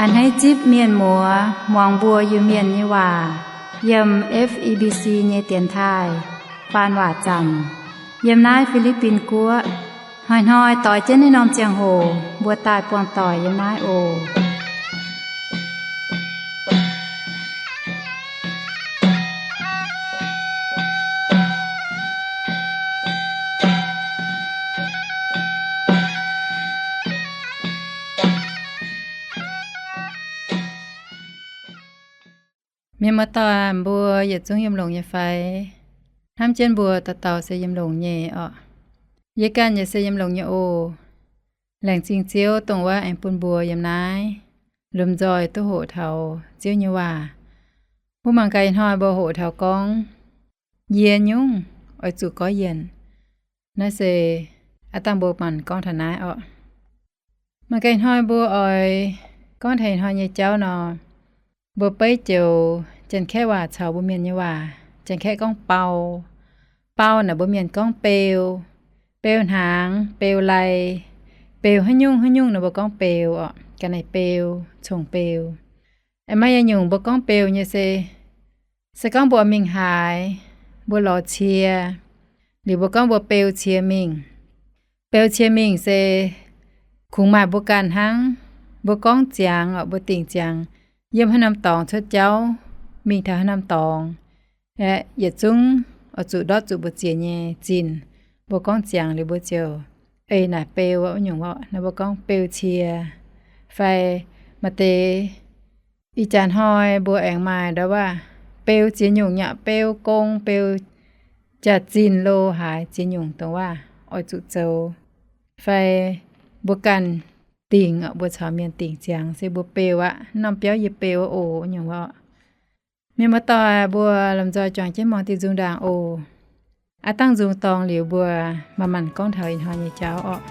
Hneiv zipv mienh muoz muangx mbuo Iu-Mienh nyei waac yiem F E B C nyei dienx taaih faan waac zanc yiem naaiv Fi^li^bin Guoqv. Hnoi-hnoi doix jienv naaiv norm ziangh hoc mbuo daaih buangh doic yiem naaiv oc. Mienh muoz-doic, mbuo yietc zungv yiem longx nyei fai? Hnamv jienv mbuo dauh dauh se yiem longx nyei orqc. Yie ganh yaac se yiem longx nyei oc. Laengz zingh Ziouv dongh wuov aengx bun mbuo yiem naaiv lomh nzoih duqv hoqc taux Ziouv nyei waac. Mbuo mangc gaax ih hnoi mbuo hoqc taux gorngv yie nyungc oix zuqc gorngv yienc. Naaiv se aav dangh mbuo maanc gorngv taux naaiv orqc. Mangc gaax ih hnoi mbuo oix gorngv taux ih hnoi nyei jauv nor, mbuo beiv joux Janx-Kaeqv waac caux mbuo Mienh nyei waac. Janx-Kaeqv gorngv bau. Bau naaic mbuo Mienh gorngv beu. Beu hnaangx, beu lai, beu haaix nyungc haaix nyungc nor mbuo gorngv beu orqc. Ga'naaiv beu, cong-beu. Aengx maaih yietc nyungc mbuo gorngv beu nyei se, se gorngv mbuo oix mingh haaix, mbuo lorz cie, liuz mbuo gorngv mbuo beu cie mingh. Beu cie mingh se kungx maaih mbuo ganh hnangv. Mbuo gorngv ziangx orqc, mbuo dingc ziangx yiem haaix norm dorngx cuotv jauv, mingh taux haaix norm dorngx, aeqv, yietc zungv oix zuqc ndortv zuqc mbu'ziex nyei zinh. Mbuo gorngv ziangx liuz mbuo ziouc ei naaic beu wuov nyungc orqc. Naaiv mbuo gorngv beu cie. Fai maaih deix ih jaax hnoi mbuo aengx maaih ndau wuov beu ziex nyungc nyaqc, beu gong, beu jaax-zinh lo haaix ziex nyungc dongh wuov oix zuqc zoux. Fai mbuo ganh dingc orqc, mbuo caux mienh dingc ziangx se mbuo beu aqv. Norm biauv yie beu oc nyungc orqc. Mienh muoz-doic, mbuo lomh nzoih juangc jienv muangx diuh nzung ndaangc oc. Aav dangh nzung dorngx liuz mbuo manc-manc gorngv taux ih hnoi nyei jauv orqc.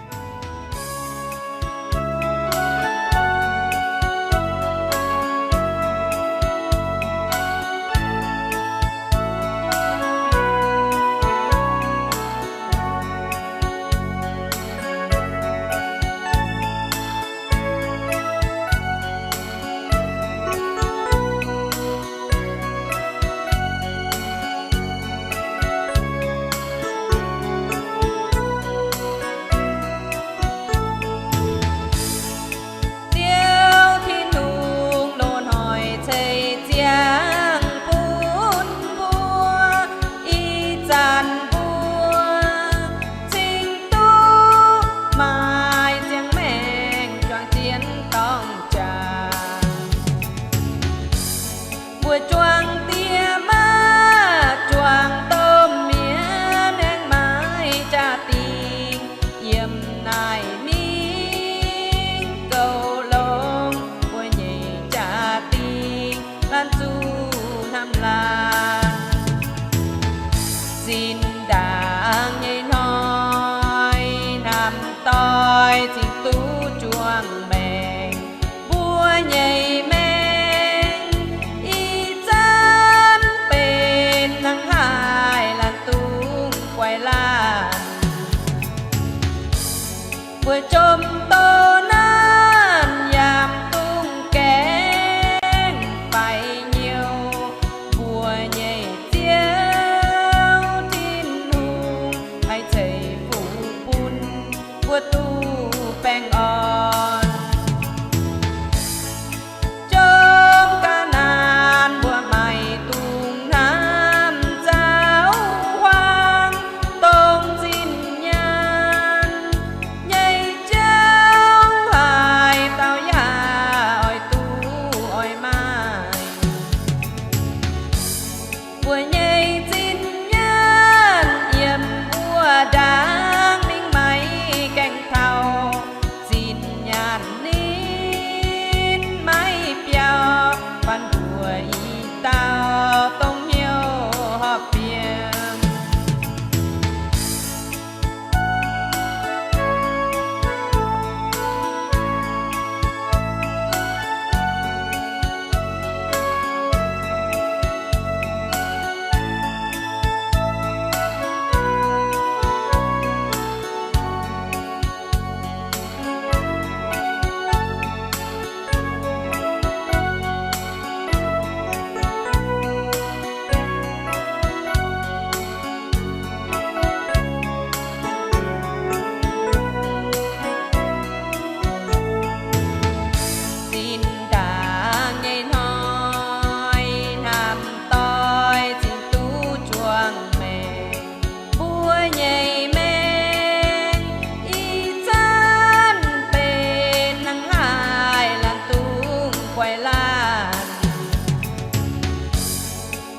laanh.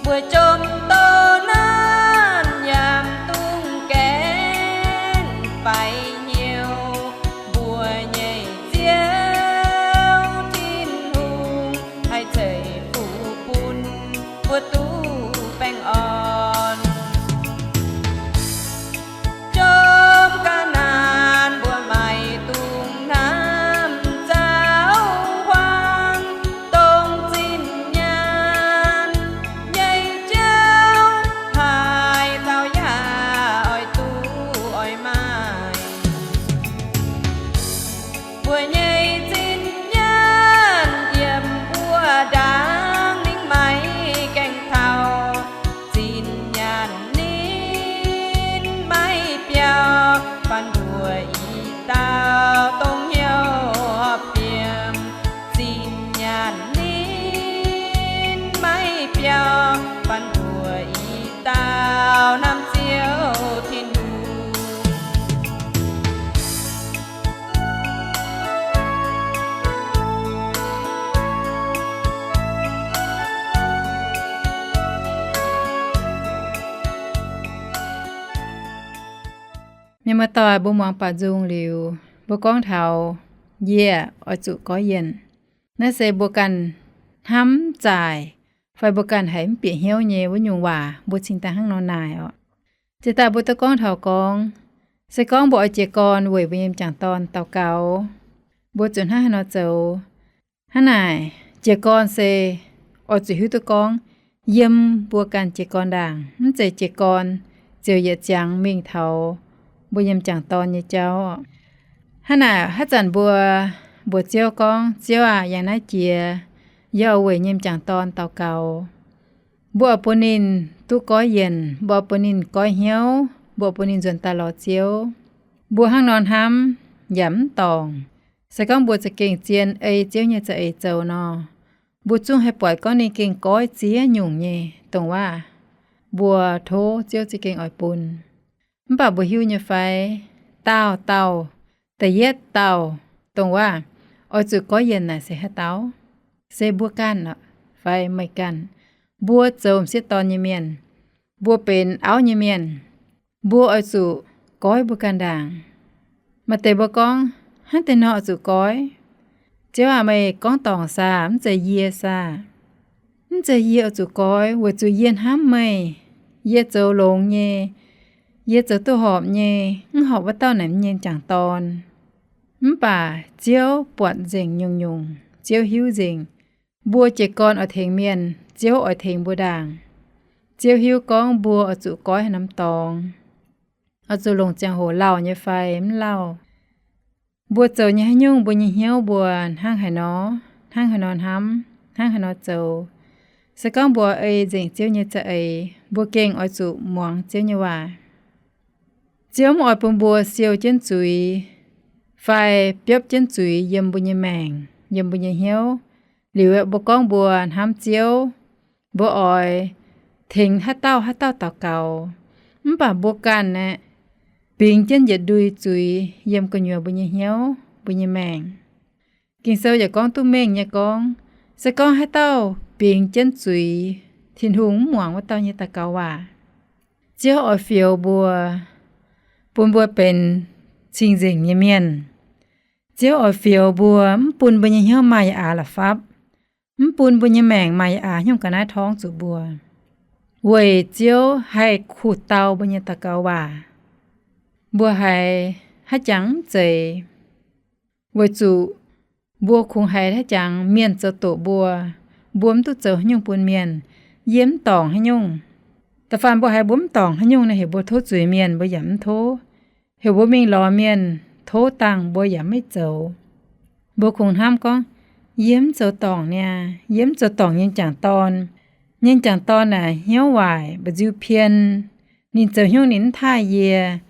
Mbuo jomc douz naanv yaac mv dungx gaengh faix hnyouv. Mbuo nyei Ziouv Tin-Hungh haih ceix fuqv bun mbuo duqv baengh orn. Jomc ga'naaiv mbuo maiv dungx hnamv nzauh huaang, dongh zinh nyaanh nyei jauv haaix dauh yaac oix duqv oix maaih. Mbuo nyei zinh nyaanh yiem mbuo ndaangc, ninh maiv gaengh taux. Zinh nyaanh ninh maiv biaux, bun mbuo i dauh dongh hnyouv horpc biem. Zinh nyaanh ninh maiv biaux, bun mbuo i dauh hnamv Ziouv Tin-Hungh. Mienh muoz-doic, mbuo muangx baaux nzung liuz, mbuo gorngv taux yie oix zuqc goiv yienc. Naaiv se mbuo ganh hnamv zaaic, fai mbuo ganh haiz mv bieqc hnyouv nyei wuov nyungc waac, mbuo cingx daaih hnangv nor naaic orqc. Jiex daaih mbuo duqv gorngv taux gorngv, se gorngv mbuo oix jiez gorn weic mbuo nyei m'jangc dorn daux gaux, mbuo zuqc hnangv haaix nor zoux? Hnangv naaic, jiez gorn se oix zuqc hiuv duqv gorngv yiem mbuo ganh jiez gorn ndaangc, mv zeiz jiez gorn ziouc yietc ziangx mingh taux mbuo nyei m'jangc dorn nyei jauv. Hnangv naaic, haaix zanc mbuo mbuox Ziouv gorngv, Ziouv aah, yangh naaiv jiex, yie oix weic nyei m'jangc dorn daux gaux. Mbuo oix bun ninh duqv goiv yienc, mbuo oix bun ninh goiv hnyouv, mbuo oix bun ninh nzuonx daaih lorz Ziouv. Mbuo hnangv nor hnamv yaac mv dorngc. Se gorngv mbuo za'gengh zien ei Ziouv nyei za'eix zoux nor, mbuo zungv haih buatc gorngv ninh gengh goiv ziex nyungc nyei dongh waac mbuo tov Ziouv za'gengh oix bun. Mv baac mbuo hiuv nyei fai, daauh dauh, da'yietv dauh dongh waac oix zuqc goiv yienc naaic se haaix dauh? Se mbuo ganh fai meih ganh? Mbuo zoux m'sieqv dorn nyei mienh, mbuo benx auv nyei mienh, mbuo oix zuqc goiv mbuo ganh ndaangc. Maaih deix mbuo gorngv, hnangv deix nor oix zuqc goiv? Ziouv aah, meih gorngv dorngc saah? Mv zeiz yie saah? Mv zeiz yie oix zuqc goiv, weic zuqc yie hnamv meih. Yie zoux longx nyei, yie zoux duqv horpc nyei, mv horpc wuov dauh naaic mv nyei m'jangc dorn. Mv baac Ziouv buatc nzengc nyungc-nyungc, Ziouv hiuv nzengc. Mbuo jiez gorn oix tengx mienh, Ziouv oix tengx mbuo ndaangc. Ziouv hiuv gorngv mbuo oix zuqc goiv haaix norm dorngx, oix zuqc longc ziangh hoc lauh nyei fai mv lauh. Mbuo zoux nyei haaix nyungc, mbuo nyei hnyouv mbuo hnangv haaix nor, hnangv haaix nor hnamv, hnangv haaix nor zoux, se gorngv mbuo ei nzengc Ziouv nyei za'eix, mbuo gengh oix zuqc muangx Ziouv nyei waac. Ziouv mv oix bun mbuo siou jienv zuiz fai biopv jienv zuiz yiem mbuo nyei maengc, yiem mbuo nyei hnyouv. Liuz mbuo gorngv mbuo hnamv Ziouv, mbuo oix tengx haaix dauh haaix dauh daux gaux, mv baac mbuo ganh aeqv, bingx jienv yietc ndui zuiz yiem gu'nyuoz mbuo nyei hnyouv, mbuo nyei maengc. Ging-Sou yaac gorngv duqv mengh nyei gorngv, se gorngv haaix dauh bingx jienv zuiz, Tin-Hungh mv muangx wuov dauh nyei daux gaux waac. Ziouv oix fioux mbuo, bun mbuo benx cing-nzengc nyei mienh. Ziouv oix fioux mbuo, mv bun mbuo nyei hnyouv maaih yietc aax la'fapv, mv bun mbuo nyei maengc maaih yietc aax hnyungv ga'naaiv torngv zuqc mbuo, weic Ziouv haih kuh dau mbuo nyei daux gaux waac. Mbuo haiz haaix jangx mv zeiz, weic zuqc mbuo kungx haiz haaix jangx mienh zoux doqc mbuo, mbuo mv duqv zoux haaix nyungc bun mienh, yie mv dorngc haaix nyungc. Da'faanh mbuo haiz mbuo mv dorngc haaix nyungc nor, heuc mbuo tov zuiz mienh, mbuo yaac mv tov. Heuc mbuo mingh lorz mienh tov dangh, mbuo yaac maiv zoux. Mbuo kungx hnamv gorngv, yie mv zoux dorngc niaa, yie mv zoux dorngc nyei m'jangc dorn. Nyei m'jangc dorn naaic hnyouv waaic, mba'nziu pien. Ninh zoux haaix nyungc ninh mv taaih yie,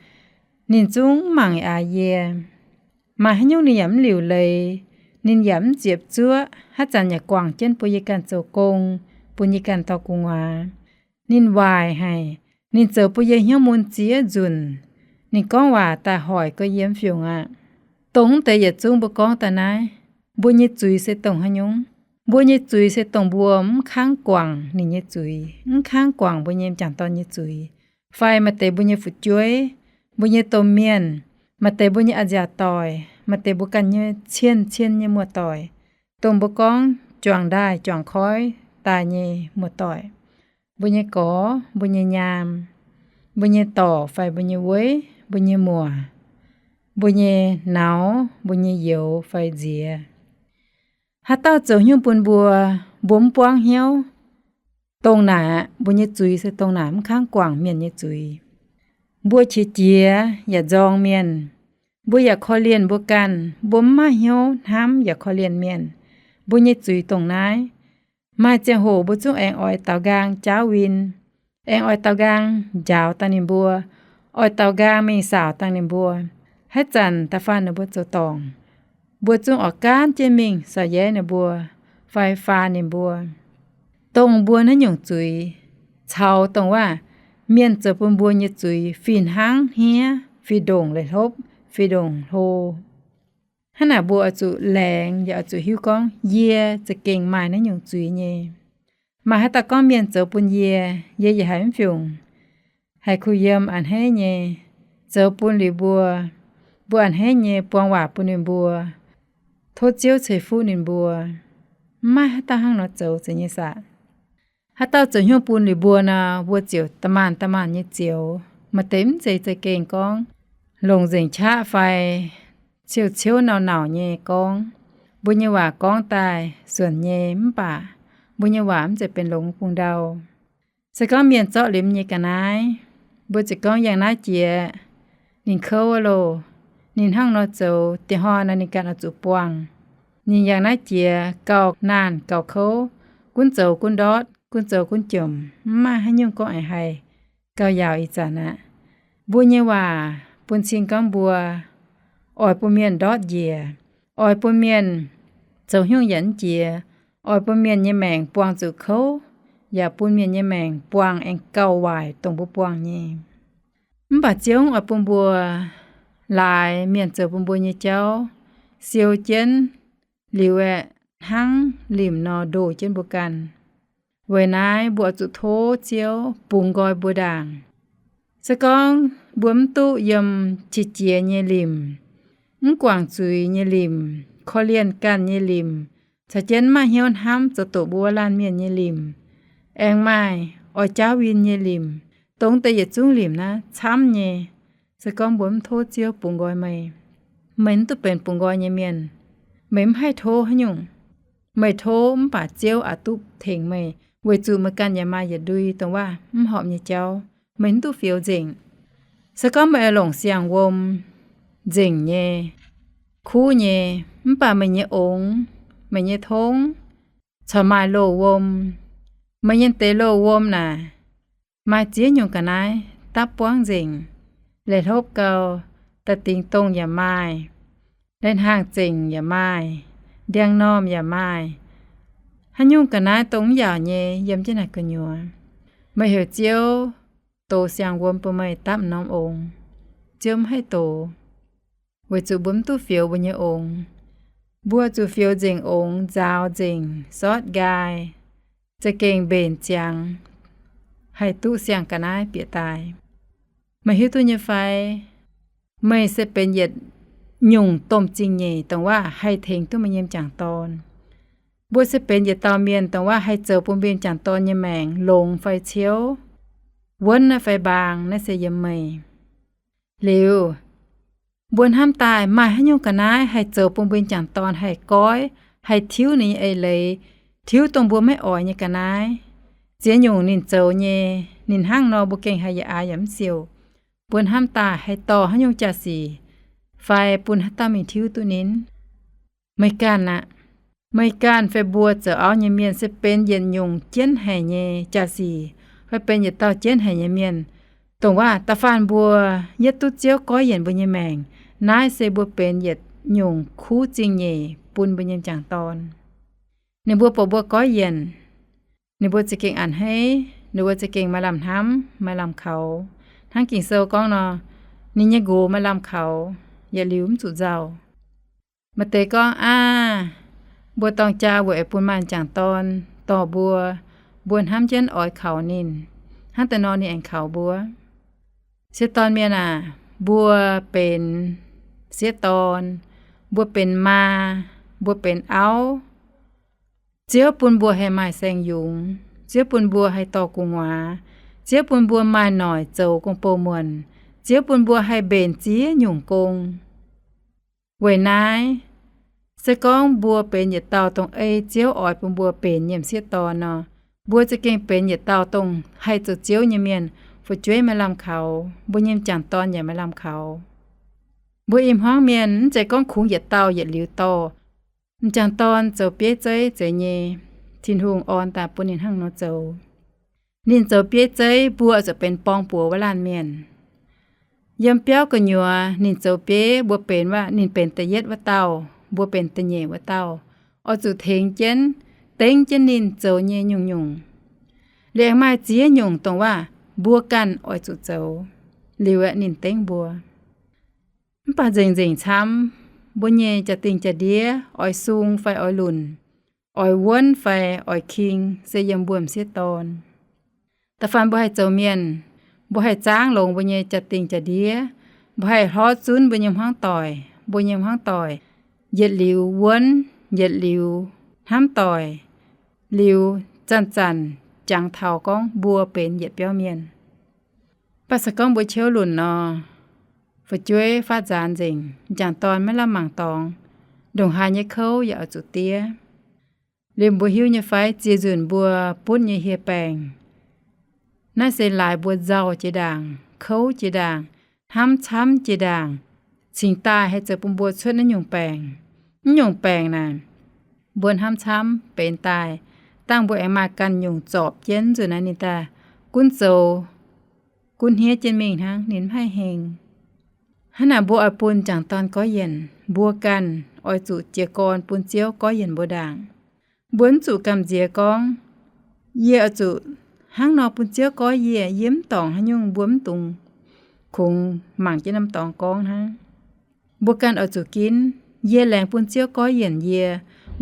ninh zungv mv mangc aax yie. Maaih haaix nyungc ninh yaac mv liuc leiz, ninh yaac mv ziepc zuoqv, haaix zanc yaac guangc jienv bun yie ganh zoux gong, bun yie ganh dorh gu'nguaaz. Ninh waaic haic, ninh zoux bun yie hnyouv mun ziex nzunc. Ninh gorngv waac daaih hoic gorx yie mv fiungc aqv. Dongh mv deix yietc zungv mbuo gorngv daaih naaiv, mbuo nyei zuiz se dongh haaix nyungc? Mbuo nyei zuiz se dongh mbuo mv kangv guangc ninh nyei zuiz, mv kangv guangc mbuo nyei m'jangc dorn nyei zuiz, fai maaih deix mbuo nyei fu'jueiv, mbuo nyei domh mienh, maaih deix mbuo nyei a'nziaauc doic, maaih deix mbuo ganh nyei cien-cien nyei muoz-doic, dongh mbuo gorngv juangc ndaaih juangc koiv daaih nyei muoz-doic, mbuo nyei gorx, mbuo nyei nyaam, mbuo nyei dorc fai mbuo nyei weiv, mbuo nyei muoc, mbuo nyei nauz, mbuo nyei youz fai nziex. Haaix dauh zoux haaix nyungc bun mbuo, mbuo mv buangv hnyouv. Dongh naaic aqv, mbuo nyei zuiz se dongh naaic, mv kangv guangc mienh nyei zuiz. Mbuo qiex jiez yaac nzorng mienh. Mbuo yaac korv-lienh mbuo ganh. Mbuo mv maaih hnyouv hnamv yaac korv-lienh mienh. Mbuo nyei zuiz dongh naaiv. Maaih ziangh hoc mbuo zungv aengx oix daaux nqaang jaauv win, aengx oix daaux nqaang njaaux dangh ninh mbuo, oix daaux nqaang mingh saauc dangh ninh mbuo. Haaix zanc da'faanh ninh mbuo zoux dorngc, mbuo zungv oix gaanv jienv mingh saauc-yaev ninh mbuo fai faaux ninh mbuo. Dongh mbuo naaiv nyungc zuiz caux dongh waac mienh zoux bun mbuo nyei zuiz fih hnangv hniev, fih ndongc leiz-hlopv, fih ndongc hlo. Hnangv naaic mbuo oix zuqc laengz yaac oix zuqc hiuv gorngv yie za'gengh maaih naaiv nyungc zuiz nyei. Maaih haaix dauh gorngv mienh zoux bun yie, yie yaac haiz mv fiungc, haiz kuh yiem a'hneiv nyei, zoux bun liuz mbuo, mbuo a'hneiv nyei buang waac bun ninh mbuo, tov Ziouv ceix fuqv ninh mbuo. Mv maaih haaix dauh hnangv nor zoux zeiz nyei saah. Haaix dauh zoux hnyouv bun liuz mbuo nor, mbuo ziouc da'maanc da'maanc nyei zioux. Maaih deix mv zeiz za'gengh gorngv longc nzengc qaqv fai ciouv-ciouv nauc-nauc nyei gorngv. Mbuo nyei waac gorngv daaih suonc nyei mv baac mbuo nyei waac mv zeiz benx longx bung ndau. Se gorngv mienh zorqv liuz nyei ga'naaiv, mbuo ziouc gorngv yangh naaiv jiex ninh kouv loh, ninh hnangv nor zoux, diex hnoi nor ninh ganh oix zuqc buangh. Ninh yangh naaiv jiex gauh naanh gauh kouv, gunv zoux gunv ndortv, gunv zoux gunv jomc, mv maaih haaix nyungc gorngv aengx haih gauh yaauc ih zanc aqv. Mbuo nyei waac bun cing gorngv mbuo oix bun mienh ndortv njiec, oix bun mienh zoux hnyouv yaac mv jiex, oix bun mienh nyei maengc buangh zuqc kouv, yaac bun mienh nyei maengc buangh aengx gauh waaic dongh mbuo buangh nyei. Mv baac Ziouv oix bun mbuo laaix mienh zoux bun mbuo nyei jauv siou jienv liuz aeqv, hnangv limc nor ndoh jienv mbuo ganh. Weic naaiv mbuo oix zuqc tov Ziouv bungx nqoi mbuo ndaangc. Se gorngv mbuo mv duqv yiem qiex jiez nyei limc, mv guangc zuiz nyei limc, korv-lienh ganh nyei limc, caux jienv mv maaih hnyouv hnamv zoux doqc mbuo wuov laanh mienh nyei limc, aengx maaih oix jaauv win nyei limc, dongh deix yietc zungv limc naaiv camv nyei. Se gorngv mbuo mv tov Ziouv bungx nqoi meih, meih mv duqv benx bungx nqoi nyei mienh. Meih mv haih tov haaix nyungc. Meih tov mv baac Ziouv aqc duqv tengx meih, weic zuqc meih ganh yaac maaih yietc ndui dongh waac mv horpc nyei jauv, meih mv duqv fioux nzengc. Se gorngv meih oix longc siang-wuom nzengc nyei, kuv nyei, mv baac meih nyei ongx, meih nyei tongv, corc maaih loz-wuom. Meih nyei deix loz-wuom naaic, maaih ziex nyungc ga'naaiv dapv buangv nzengc, leiz-hlopv gau, da'dingx dongh yaac maaih, lai-hnaangx zengc yaac maaih, ndiangx-normh yaac maaih. Haaix nyungc ga'naaiv dongh mv yaauc nyei yiem jienv naaic gu'nyuoz, meih heuc Ziouv dox siang-wuom bun meih dapv norm ongx, Ziouv mv haih dox. Weic zuqc mbuo mv duqv fioux mbuo nyei ongx. Mbuo zuqc fioux nzengc ongx, nzaaux nzengc, sortv nqaai, za'gengh mbenc ziangx, haih duqv siang-ga'naaiv bieqc daaih. Meih hiuv duqv nyei fai? Meih se benx yietc nyungc domh zingh nyeic dongh waac haih tengx duqv meih nyei m'jangc dorn. Mbuo se benx yietc dauh mienh dongh waac haih zoux bun mbuo m'jangc dorn nyei maengc longx fai ciouv, wuonv naaiv fai mbaang, naaiv se yiem meih. Liuz, mbuo hnamv daaih maaih haaix nyungc ga'naaiv haih zoux bun mbuo m'jangc dorn haih goiv, haih tiuv ninh nyei eix leiz, tiuv dongh mbuo maiv oix nyei ga'naaiv. Ziex nyungc ninh zoux nyei, ninh hnangv nor mbuo gengh haih yaac aax yaac mv siouc. Mbuo hnamv daaih haih dorh haaix nyungc jaa-sic fai bun haaix dauh mingh tiuv duqv ninh? Meih ganh aqv. Meih ganh fai mbuo zoux auv nyei mienh se benx yietc nyungc jienv haic nyei jaa-sic fai benx yietc dauh jienv haic nyei mienh, dongh waac da'faanh mbuo yietv duqv Ziouv goiv yienc mbuo nyei maengc. Naaiv se mbuo benx yietc nyungc kuv zingh nyeic bun mbuo nyei m'jangc dorn. Ninh mbuo buatc mbuo goiv yienc, ninh mbuo za'gengh a'hneiv, ninh mbuo za'gengh maaih lamh hnamv, maaih lamh kaux. Hnangv Ging-Sou gorngv nor, ninh nyei nqox maaih lamh kaux, yietc liuz mv zuqc nzauh. Maaih deix gorngv, Aav, Mbuo dorng jaa weic bun maaih m'jangc dorn dorh mbuo, mbuo hnamv jienv oix kaux ninh, hnangv deix nor ninh aengx kaux mbuo. Sieqv dorn mienh aac, mbuo benx sieqv dorn, mbuo benx maa, mbuo benx auv, Ziouv bun mbuo haih maaih saeng-yungz, Ziouv bun mbuo haih dorh gu'nguaaz, Ziouv bun mbuo maaih noic zoux gong-bou muonc, Ziouv bun mbuo haih mbenc ziex nyungc gong. Weic naaiv, se gorngv mbuo benx yietc dauh dongh ei Ziouv oix bun mbuo benx nyei m'sieqv dorn nor, mbuo za'gengh benx yietc dauh dongh haih zoux Ziouv nyei mienh, fu'jueiv maaih lamh kaux, mbuo nyei m'jangc dorn yaac maaih lamh kaux. Mbuo i hmuangv mienh mv zeiz gorngv kungx yietc dauh yietc liuz dorh. M'jangc dorn zoux bieiv zeiv zeiz nyei, Tin-Hungh orn daaih bun ninh hnangv nor zoux. Ninh zoux bieiv zeiv, mbuo oix zuqc benx borng-buoz wuov laanh mienh. Yiem biauv gu'nyuoz ninh zoux bieiv, mbuo benx wuov, ninh benx da'yietv wuov dauh, mbuo benx da'nyeic wuov dauh, oix zuqc tengx jienv, dengv jienv ninh zoux nyei nyungc-nyungc. Liuz aengx maaih ziex nyungc dongh wuov mbuo ganh oix zuqc zoux, liuz aeqv, ninh dengv mbuo. Mv baac nzengc-nzengc camv, mbuo nyei jaa-dingh jaa-ndiev oix sung fai oix lunc, oix wuonv fai oix king, se yiem mbuo m'sieqv dorn. Da'faanh mbuo haih zoux mienh, mbuo haih zaangv longx mbuo nyei jaa-dingh jaa-ndiev, mbuo haih hlorv zunv mbuo nyei hmuangv doic, mbuo nyei hmuangv doic yietc liuz wuonv, yietc liuz hnamv doic, liuz zanc-zanc jangx taux gorngv mbuo benx yietc biauv mienh. Mv baac se gorngv mbuo ciouv lunc nor, fu'jueiv faatv nzaanx nzengc, m'jangc dorn maiv lamh mangc dorngx, ndongc haaix nyei kouv yaac oix zuqc diev. Liuz mbuo hiuv nyei fai, ziex nzunc mbuo butv nyei hieh baengc, naaiv se laaix mbuo nzauh jiex ndaangc, kouv jiex ndaangc, hnamv camv jiex ndaangc, cingx daaih haih zoux bun mbuo cuotv naaiv nyungc baengc. Naaiv nyungc baengc naaic, mbuo hnamv camv benx daaih, dangh mbuo aengx maaih ganh nyungc zorpc jienv nzunc naaiv ninh daaih gunv zoux, gunv hniev jienv mingh hnangv, ninh mv haih heng. Hnangv naaic mbuo oix bun m'jangc dorn goiv yienc, mbuo ganh oix zuqc jiez gorn bun Ziouv goiv yienc mbuo ndaangc. Mbuo mv zuqc gamh nziex gorngv, yie oix zuqc hnangv nor bun Ziouv goiv yie, yie mv dorngc haaix nyungc, mbuo mv dungx kungx mangc jienv norm dorngx gorngv hnangv. Mbuo ganh oix zuqc ginv, yie laengz bun Ziouv goiv yienc yie,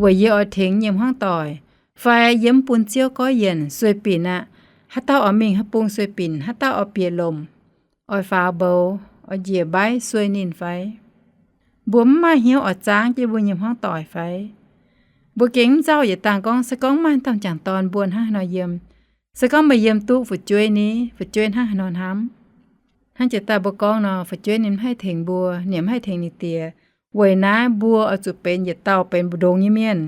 weic yie oix tengx yie nyei hmuangv doic, fai yie mv bun Ziouv goiv yienc sueih binc aqv. Haaix dauh oix mingh haaix bung sueih binc, haaix dauh oix bieqc lomc, oix faaux mboux, oix njiec mbaiv sueih ninh fai? Mbuo mv maaih hnyouv oix zaangv jienv mbuo nyei hmuangv doic fai? Mbuo gengh mv nzauh yietc dangh gorngv, se gorngv maaih dauh m'jangc dorn mbuo hnangv haaix nor yiem, se gorngv meih yiem duqv fu'jueiv ni, fu'jueiv hnangv haaix nor hnamv? Hnangv jiex daaih mbuo gorngv nor, fu'jueiv ninh mv haih tengx mbuo, ninh mv haih tengx ninh diex. Weic naaiv mbuo oix zuqc benx yietc dauh benx mbu'ndongx nyei mienh,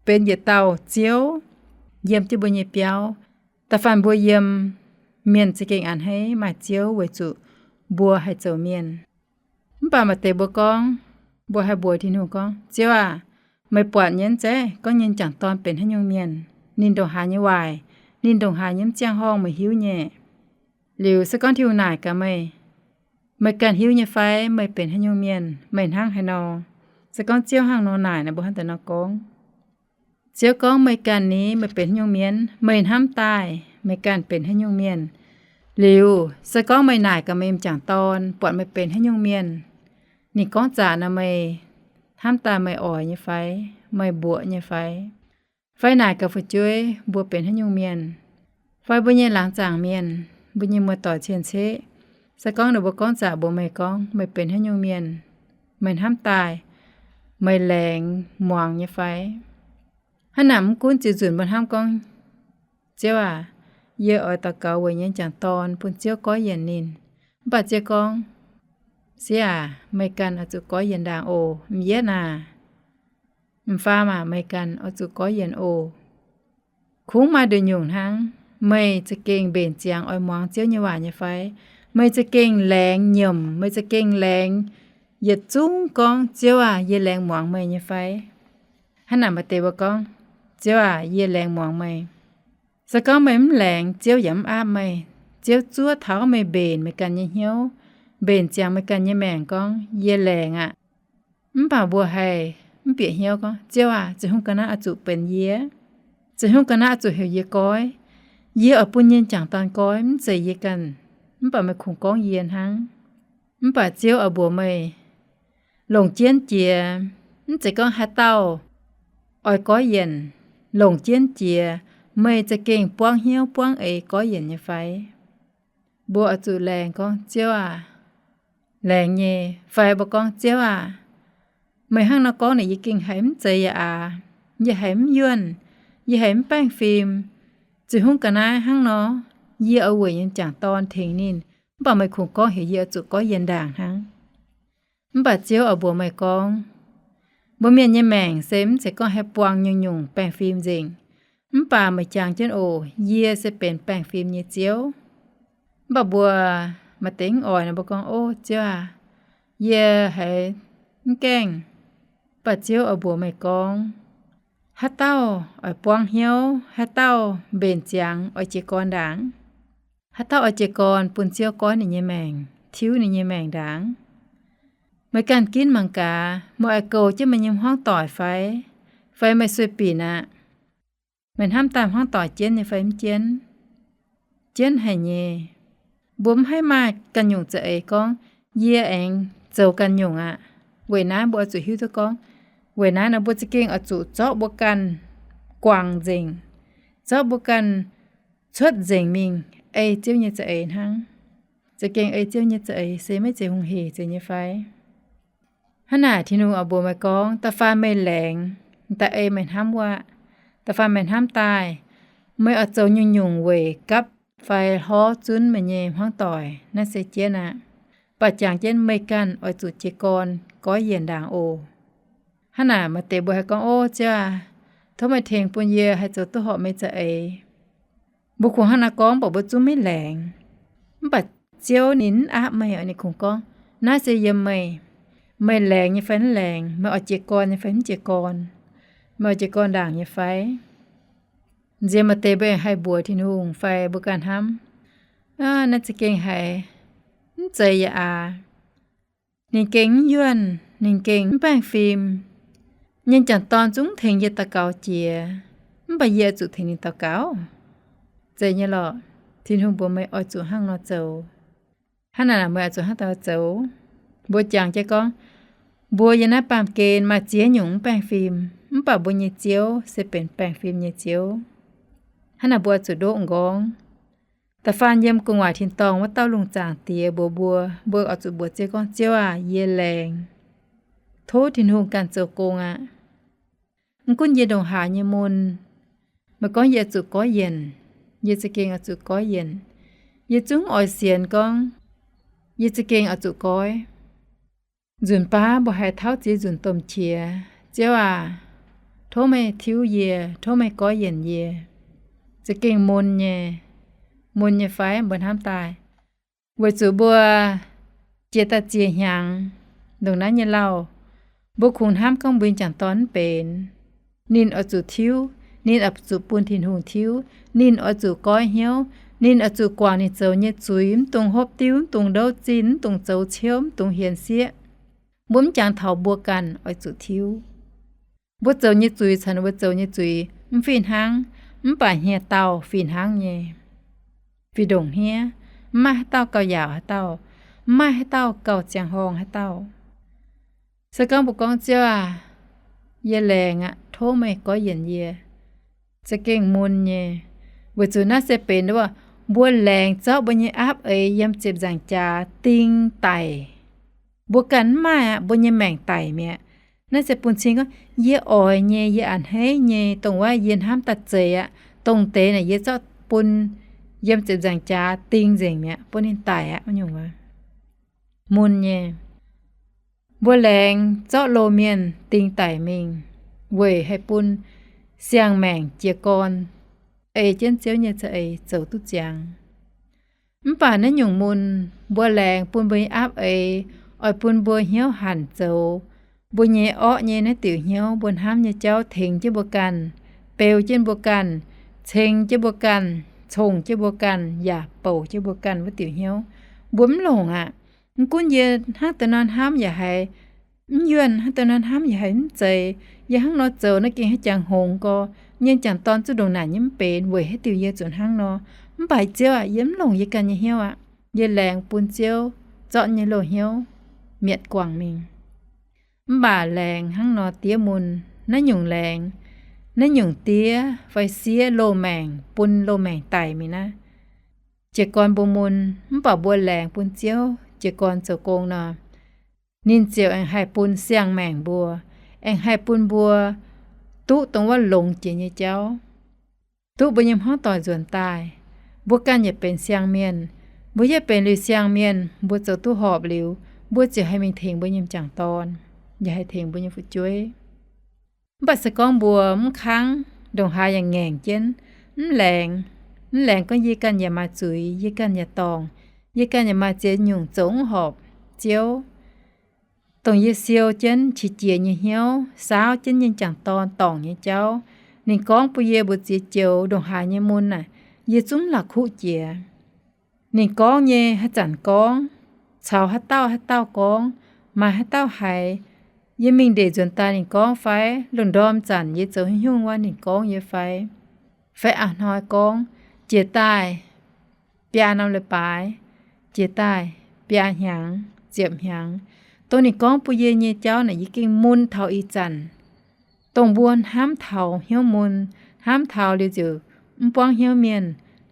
benx yietc dauh Ziouv yiem jienv mbuo nyei biauv. Da'faanh mbuo yiem, mienh za'gengh a'hneiv maaih Ziouv weic zuqc mbuo haih zoux mienh. Mv baac maaih deix mbuo gorngv, mbuo haih mbuox Tin-Hungh gorngv, Ziouv aah! Meih buatc nyei zeiv gorngv nyei m'jangc dorn benx haaix nyungc mienh, ninh ndongc haaix nyei waaic, ninh ndongc haaix nyei mv ziangh horngh meih hiuv nyei. Liuz se gorngv Tin-Hungh naaic gaax meih, meih ganh hiuv nyei fai meih benx haaix nyungc mienh, meih hnangv haaix nor? Se gorngv Ziouv hnangv nor naaic nor, mbuo hnangv deix nor gorngv, Ziouv gorngv, meih ganh ni meih benx haaix nyungc mienh, meih hnamv daaih meih ganh benx haaix nyungc mienh. Liuz se gorngv meih naaic gaax meih m'jangc dorn buatc meih benx haaix nyungc mienh, ninh gorngv zaqc nor, meih hnamv daaih meih oix nyei fai, meih mbuoqc nyei fai? Fai naaic gaax fu'jueiv mbuo benx haaix nyungc mienh, fai mbuo nyei laangz zaangc mienh, mbuo nyei muoz-doic cien-ceqv, se gorngv ninh mbuo gorngv zaqc mbuox meih gorngv meih benx haaix nyungc mienh, meih hnamv daaih meih laengz muangx nyei fai? Hnangv naaic mv gunv ziex nzunc mbuo hnamv gorngv, Ziouv aac, yie oix daux gaux weic nyei m'jangc dorn bun Ziouv goiv yienc ninh. Mv baac Ziouv gorngv, sieqv aac, meih ganh oix zuqc goiv yienc ndaangc oc. M'yietv aac, m'faam aac, meih ganh oix zuqc goiv yienc oc. Kungx maaih nduqc nyungc hnangv, meih za'gengh mbenc ziangx oix muangx Ziouv nyei waac nyei fai? Meih za'gengh laengz nyiemc, meih za'gengh laengz yietc zungv gorngv, Ziouv aac, yie laengz muangx meih nyei fai? Hnangv naaic maaih deix mbuo gorngv, Ziouv aac, yie laengz muangx meih. Se gorngv meih mv laengz, Ziouv yaac mv aapv meih. Ziouv zuov taux meih mbenc meih ganh nyei hnyouv, mbenc ziangx meih ganh nyei maengc gorngv, yie laengz aqv. Mv baac mbuo haih mv bieqc hnyouv gorngv, Ziouv aac, zeiz hungh ga'naaiv oix zuqc benx yie? Zeiz hungh ga'naaiv oix zuqc heuc yie goiv? Yie oix bun nyei m'jangc dorn goiv, mv zeiz yie ganh. Mv baac meih kungx gorngv yie hnangv. Mv baac Ziouv oix mbuox meih, longc jienv jiex, mv zeiz gorngv haaix dauh oix goiv yienc longc jienv jiex, meih za'gengh buangv hnyouv buangv eix goiv yienc nyei fai? Mbuo oix zuqc laengz gorngv, Ziouv aac, laengz nyei. Fai mbuo gorngv, Ziouv aac, meih hnangv nor gorngv naaic yie gengh haiz mv zeiz yaac aac, yie haiz mv yuonh, yie haiz mv baengh fim. Ziouv hungv ga'naaiv hnangv nor, yie oix weic yiem jangc dorn tengx ninh, mv baac meih kungx gorngv heuc yie oix zuqc goiv yienc ndaangc hnangv. Mv baac Ziouv oix mbuox meih gorngv, mbuo mienh nyei maengc se mv zeiz gorngv haih buangh nyungc-nyungc baengh fim nzengc. Mv baac meih jangx jienv oc, yie se benx baengh fim nyei Ziouv. Mv baac mbuo maaih deix mv oix nor, mbuo gorngv, O Ziouv aac, yie haiz mv gaengh. Mv baac Ziouv oix mbuox meih gorngv, haaix dauh oix buangv hnyouv, haaix dauh mbenc ziangx oix jiez gorn ndaangc, haaix dauh oix jiez gorn bun Ziouv goiv ninh nyei maengc, tiuv ninh nyei maengc ndaangc. Meih ganh ginv mangc gaax, meih oix goux jienv meih nyei hmuangv doic fai? Fai meih sueih binc aqv? Meih hnamv daaih hmuangv doic jienv nyei fai mv jienv? Jienv haic nyei. Mbuo mv haih maaih ganh nyungc za'eix gorngv, yie aengx zoux ganh nyungc aqv. Weic naaiv mbuo oix zuqc hiuv duqv gorngv, weic naaiv nor mbuo za'gengh oix zuqc zorqv mbuo ganh guangc nzengc, zorqv mbuo ganh cuotv nzengc mingh ei Ziouv nyei za'eix hnangv. Za'gengh ei Ziouv nyei za'eix se maiv zeiz hungh heic zeiz nyei fai? Hnangv naaic Tin-Hungh oix mbuox meih gorngv, da'faanh meih laengz, da'ei meih hnamv wuov, da'faanh meih hnamv daaih, meih oix zoux nyungc-nyungc weic gapv fai hlorv zunv meih nyei hmuangv doic, naaiv se jienv aqv. Mv baac jangx jienv meih ganh oix zuqc jiez gorn goiv yienc ndaangc oc. Hnangv naaic maaih deix mbuo haih gorngv, O Ziouv aac, tov meih tengx bun yie haih zoux duqv horpc meih za'eix. Mbuo kungx hnangv naaiv gorngv, mv baac mbuo zungv maiv laengz. Mv baac Ziouv ninh mv aapv meih, ninh kungx gorngv, naaiv se yiem meih. Meih laengz nyei fai mv laengz, meih oix jiez gorn nyei fai mv jiez gorn, meih oix jiez gorn ndaangc nyei fai? Nziex maaih deix mbuo aengx haih mbuox Tin-Hungh fai mbuo ganh hnamv, Aav, naaiv za'gengh haiz mv zeiz yaac aav. Ninh gengh mv yuonh, ninh gengh mv baengh fim. Ninh jangc dorn zungv tengx yie daux gaux jiex, mv baac yie oix zuqc tengx ninh daux gaux. Zeiz nyei lorqc. Tin-Hungh mbuox meih oix zuqc hnangv nor zoux. Hnangv naaic meih oix zuqc hnangv nor zoux. Mbuo jangx jienv gorngv, mbuo yiem naaiv baamh gen maaih ziex nyungc mv baengh fim, mv baac mbuo nyei Ziouv se benx baengh fim nyei Ziouv. Hnangv naaic mbuo oix zuqc ndoqv m'nqorngv. Da'faanh yiem gu'nguaaic tin-dorngh wuov dauh lungh zaangc Diex mbuox mbuo, mbuo oix zuqc mbuox Ziouv gorngv, Ziouv aac, yie laengz. Tov Tin-Hungh ganh zoux gong aqv. Mv gunv yie ndongc haaix nyei mun, meih gorngv yie oix zuqc goiv yienc, yie za'gengh oix zuqc goiv yienc. Yie zungv oix sienx gorngv yie za'gengh oix zuqc goiv. Nzunc baav mbuo haih tauv ziex nzunc domh qiex, Ziouv aac, tov meih tiuv yie, tov meih goiv yienc yie. Za'gengh mun nyei. Mun nyei fai? Mbuo hnamv daaih, weic zuqc mbuo jiex daaih ziex hnyangx ndongc naaiv nyei lauh, mbuo kungx hnamv gorngv mbuo nyei jangc dorn mv benx. Ninh oix zuqc tiuv, ninh oix zuqc bun Tin-Hungh tiuv, ninh oix zuqc goiv hnyouv, ninh oix zuqc guangc ninh zoux nyei zuiz, mv dungx hopv diuv, mv dungx ndouv zinh, mv dungx zoux ciouv, mv dungx hienx sieqv. Mbuo mv jangx taux mbuo ganh oix zuqc tiuv. Mbuo zoux nyei zuiz caux ninh mbuo zoux nyei zuiz mv fih hnangv, mv baac hniev-daauh fih hnangv nyei. Fih ndongc hniev, mv maaih haaix dauh gauh yaauc haaix dauh, mv maaih haaix dauh gauh ziangh horngh haaix dauh. Se gorngv mbuo gorngv, Ziouv aac, yie laengz aqv, tov meih goiv yienc yie, za'gengh mun nyei. Weic zuqc naaiv se benx wuov, mbuo laengz zorqv mbuo nyei aapv eix yiem ziepc nzaangc jaax ding daic. Mbuo ganh mv maaih aqv, mbuo nyei maengc daic mi'aqv. Naaiv se bun cing gorngv, yie oix nyei, yie a'hneiv nyei, dongh wuov yie hnamv daaih zeiz aqv, dongh deix naaic yie zorqv bun yiem ziepc nzaangc jaax ding nzengc mi'aqv, bun ninh daic aqv, wuov nyungc wuov. Mun nyei. Mbuo laengz zorqv loz-mienh ding daic mingh, weic haih bun siang-maengc jiez gorn, ei jienv Ziouv nyei za'eix zoux duqv ziangx. Mv baac naaiv nyungc mun, mbuo laengz bun mbuo nyei aapv eix, oix bun mbuo hnyouv hanc zoux mbuo nyei orqv nyei naaiv diuc hnyouv, mbuo hnamv nyei jauv tengx jienv mbuo ganh, beu jienv mbuo ganh, ceng jienv mbuo ganh, congh jienv mbuo ganh, yaac bouc jienv mbuo ganh wuov diuc hnyouv. Mbuo mv longc aqv. Mv gunv yie hnangv deix nor hnamv yaac haiz mv yuonh, hnangv deix nor hnamv yaac haiz mv zeiz. Yie hnangv nor zoux naaiv gengh haaix jangx hngongx gorx, nyei jangc dorn zuqc ndongc naaic nyei mv benx, weic haaix diuc yie zuqc hnangv nor? Mv baac Ziouv aac, yie mv longc yie ganh nyei hnyouv aqv. Yie laengz bun Ziouv zorqv nyei loz-hnyouv mietc guangc mingh. Mv baac laengz hnangv nor diev mun, naaiv nyungc laengz Naaiv nyungc diev fai sieqv loz-maengc bun loz-maengc daic mingh naaiv, jiez gorn mbuo mun, mv baac mbuo laengz bun Ziouv jiez gorn zoux gong nor, ninh ziouc aengx haih bun siang-maengc mbuo, aengx haih bun mbuo duqv dongh wuov longx jiex nyei jauv, duqv mbuo nyei hmuangv doic nzuonx daaih. Mbuo ganh yaac benx siang-mienh. Mbuo yietv benx liuz siang-mienh, mbuo zoux duqv horpc liuz, mbuo ziouc haih mingh tengx mbuo nyei m'jangc dorn, yaac haih tengx mbuo nyei fu'jueiv. Mv baac se gorngv mbuo mv kangv, ndongc haaix yaac ngaengc jienv, mv laengz, mv laengz gorngv yie ganh yaac maaih zuiz, yie ganh yaac dorngc, yie ganh yaac maaih ziex nyungc zoux mv horpc Ziouv, dongh yie siou jienv qiex jiez nyei hnyouv, saauv jienv nyei m'jangc dorn dorngc nyei jauv. Ninh gorngv bun yie mbuox ziex joux ndongc haaix nyei mun naaic, yie zungv la'kuqv jiex. Ninh gorngv nyei haaix zanc gorngv, caux haaix dauh haaix dauh gorngv, maaih haaix dauh haiz, yie mingh ndeic nzuonx daaih ninh gorngv fai lungh ndorm zanc yie zoux haaix nyungc wuov ninh gorngv yie fai, fai a'hnoi gorngv, jiex daaih biaa norm leiz-baaix, jiex daaih biaa hnyangx, ziepc hnyangx, dongh ninh gorngv bun yie nyei jauv naaic yie gengh mun taux ih zanc. Dongh mbuo hnamv taux hnyouv mun, hnamv taux liuz ziouc mv buangv hnyouv mienh,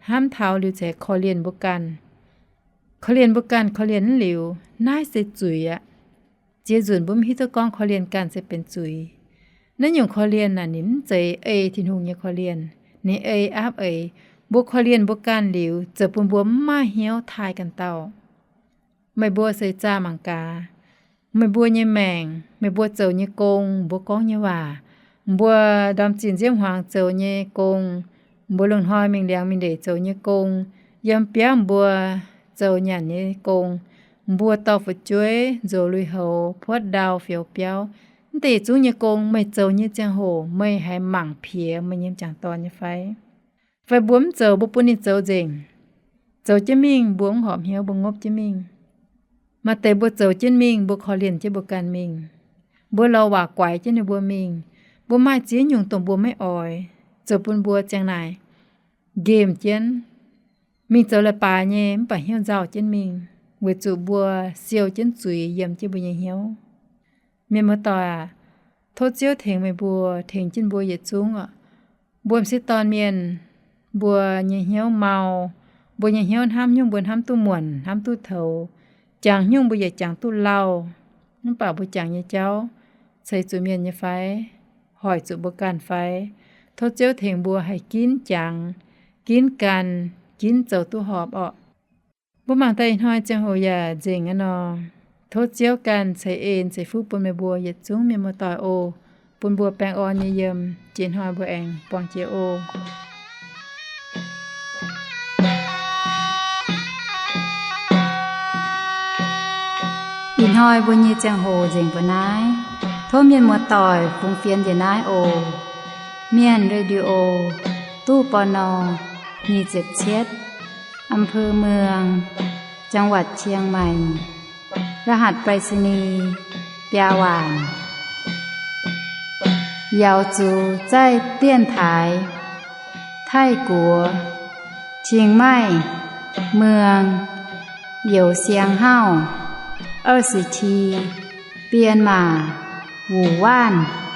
hnamv taux liuz ceix korv-lienh mbuo ganh. Korv-lienh mbuo ganh korv-lienh mv liuz, naaiv se zuiz aqv. Ziex nzunc mbuo mv hiuv duqv gorngv korv-lienh ganh se benx zuiz. Naaiv nyungc korv-lienh naaic ninh mv zeiz ei Tin-Hungh nyei korv-lienh, ninh ei aapv eix. Mbuo korv-lienh mbuo ganh liuz zoux bun mbuo mv maaih hnyouv taaih ganh dauh. Meih mbuo se zaah mangc gaax, meih mbuo nyei maengc, meih mbuo zoux nyei gong, mbuo gorngv nyei waac, mbuo ndorm zinh nziouv hmuangx zoux nyei gong, mbuo lungh hnoi mingh liangx mingh ndeic zoux nyei gong, yiem biauv mbuo zoux nyanc nyei gong, mbuo dorh fu'jueiv nzox lui-houx, puotv ndau, fioux biauv, mv deix yietc zungv nyei gong meih zoux nyei ziangh hoc meih haiz mangc piex meih nyei m'jangc dorn nyei fai? Fai mbuo mv zoux, mbuo bun ninh zoux nzengc. Zoux jienv mingh mbuo mv horpc hnyouv, mbuo ngopv jienv mingh. Maaih deix mbuo zoux jienv mingh mbuo korv-lienh jienv mbuo ganh mingh. Mbuo lorz waac guaix jienv ninh mbuo mingh. Mbuo maaih ziex nyungc dongh mbuo maiv oix, zoux bun mbuo ziang naaic nqemh jienv. Mingh zoux leiz-baaix nyei mv baac hnyouv nzauh jienv mingh, weic zuqc mbuo siou jienv zuiz yiem jienv mbuo nyei hnyouv. Mienh muoz-doic aac, tov Ziouv tengx meih mbuo, tengx jienv mbuo yietc zungv oc. Mbuo m'sieqv dorn mienh, mbuo nyei hnyouv mau, mbuo nyei hnyouv hnamv nyungc mbuo hnamv duqv muonc, hnamv duqv toux, jangx nyungc mbuo yaac jangx duqv lauh. Mv baac mbuo jangx nyei jauv ceix zuqc mienh nyei fai? Hoic zuqc mbuo ganh fai? Tov Ziouv tengx mbuo haih ginv jangx, ginv gan, ginv zoux duqv horpc orqc. Mbuo mangc daaih ih hnoi ziangh hoc yaac nzengc aqv nor. Tov Ziouv ganh ceix en ceix fuqv bun meih mbuo yietc zungv mienh muoz-doic oc. Bun mbuo baengh orn nyei yiem, jiex hnoi mbuo aengx buangh jiex oc. Ih hnoi mbuo nyei ziangh hoc nzengc mbuo naaiv. Tov mienh muoz-doic fungx fienx njiec naaiv oc. Mienh Radio, ตู้ ปณ. nyic ziepc cietv, อำเภอเมือง จังหวัดเชียงใหม่ รหัสไปรษณีย์ biaa waanc. Yaux zuqc zaih dienx taaix Taiv-Guoqv, Chiang Mai, Muang, Youz Siang Hauv, 二十七, Bienh Maac, Wuc Waanv.